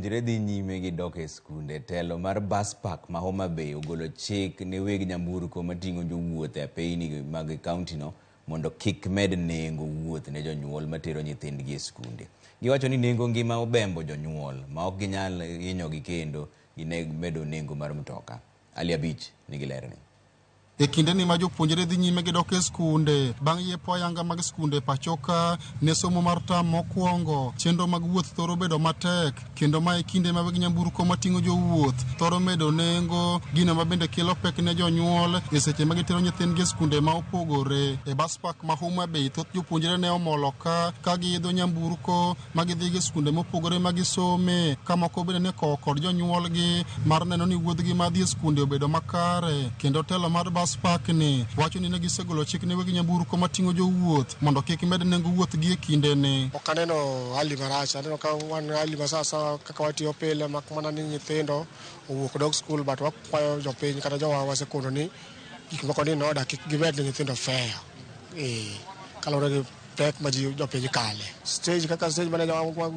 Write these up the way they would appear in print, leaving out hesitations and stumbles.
Jopuonjre dhi nyime gi dok e skunde, telo mar bus park ma Homa Bay ogolo chik ne weg nyamburko mating'o jowuoth e apeyni mag kauntino mondo kik med nengo wuoth ne jonyuol matero nyithindgi e skunde. Giwacho ni nengo ngima obembo jonyuol ma ok ginyal hinyogi kendo gineg medo nengo mar mtoka. Ali Abich nigi lerni. E kindeni ma jopuonjre dhi nyime gi dok e skunde bang' yepo ayanga mag skunde pachoka ne somo mar tam mokwongo, chenro mag wuoth thoro bedo matek kendo ma e kinde ma weg nyamburko mating'o jowuoth thoro medo nengo, gino ma bende kelo pek ne jonyuol e seche ma gitero nyithindgi e skunde ma opogore. E bus park ma Homa Bay, thoth jopuonjre ne omolo ka ka giidho nyamburko ma gidhigo e skunde mopogore ma gisome, ka moko bende ne kowo kod jonyuolgi mar neno ni wuodhgi mar dhi e skunde obedo makare. Kendo telo mar bus park ni wacho ni ne gisegolo chik ne weg nyamburko mating'o jowuoth mondo kik med nengo wuoth gi e kindeni. Ok aneno hali marach, aneno ka wan hali ma sawasawa kaka watiyo pile mak mana ni nyithindo owuok dok skul but wakwayo jopiny kata jowa wasekono ni gik moko ni in order kik gimed ne nyithindo fare. Eh, kaluwore gi pek ma ji jopiny kale. Stage kaka stage mane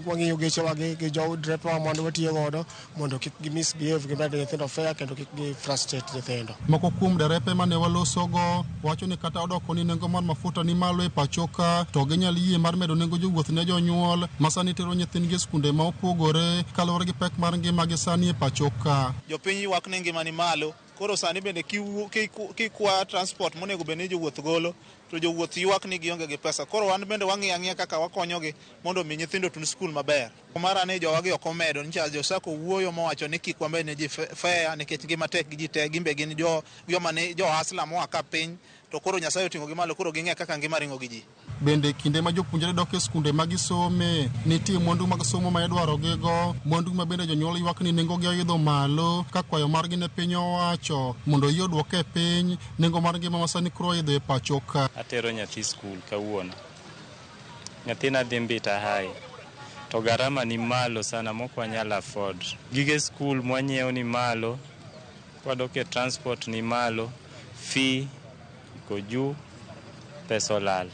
wang'iyo gechewa gi jo drepewa mondo watiyo godo mondo kik gi misbehave gimed nyithindo fare kendo kik gi frustrate nyithindo. Moko kuom derepe mane walosogo wacho ni kata odoko ni nengo mar mafuta ni malo e pacho ka to ginyal yie mar medo nengo jowuoth ne jonyuol ma sani tero nyithindgi e skunde ma opogore kaluwore gi pek mar ngima gi sani e pacho ka. Jopiny ywak ni ngima ni malo, koro sani bende kikwa transport monego bed ni jowuoth golo to jowuoth ywak ni gionge gi pesa. Koro wan bende wang'iyo ang'iya kaka wakonyogi mondo mi nyithindo otun skul maber. Mara ni jowagi ok omedo nyicha jo SACCO wuoyo mowacho ni kik wamed ne ji fare nikech ngima tek gi ji te gin be gin jo joma ni jo hustler moa ka piny to koro Nyasaye oting'o gi malo koro ging'e kaka ngima ringo gi ji. Bende kinde ma jopuonjre dok e skunde ma gisome, nitie mwandu mag somo ma idwarogigo, mwandu ma bende jonyuol ywak ni nengogi oidho malo ka kwayo margi ne piny owacho mondo oyie odwok e piny nengo mar ngima ma sani koro oidho e pacho ka. Atero nyathi skul kawuono. Nyathina dhi Mbita High. To garama ni malo sana mok wanyal afford. Gige skul mwanyiewo ni malo, kwadok e transport ni malo, fee iko juu, pesa olal.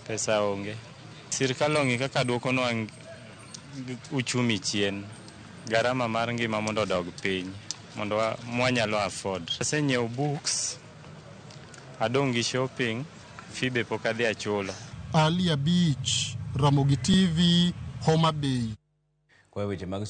Pesa onge. Sirkal ong'i kaka duokonwa uchumi chien. Garama mar ngima mondo odog piny mondo mwanyalo afford. Asenyiewo books, adong' gi shopping, fee be pok adhi achulo. Ali Abich, Ramogi TV, Homa Bay. Kwa weche mag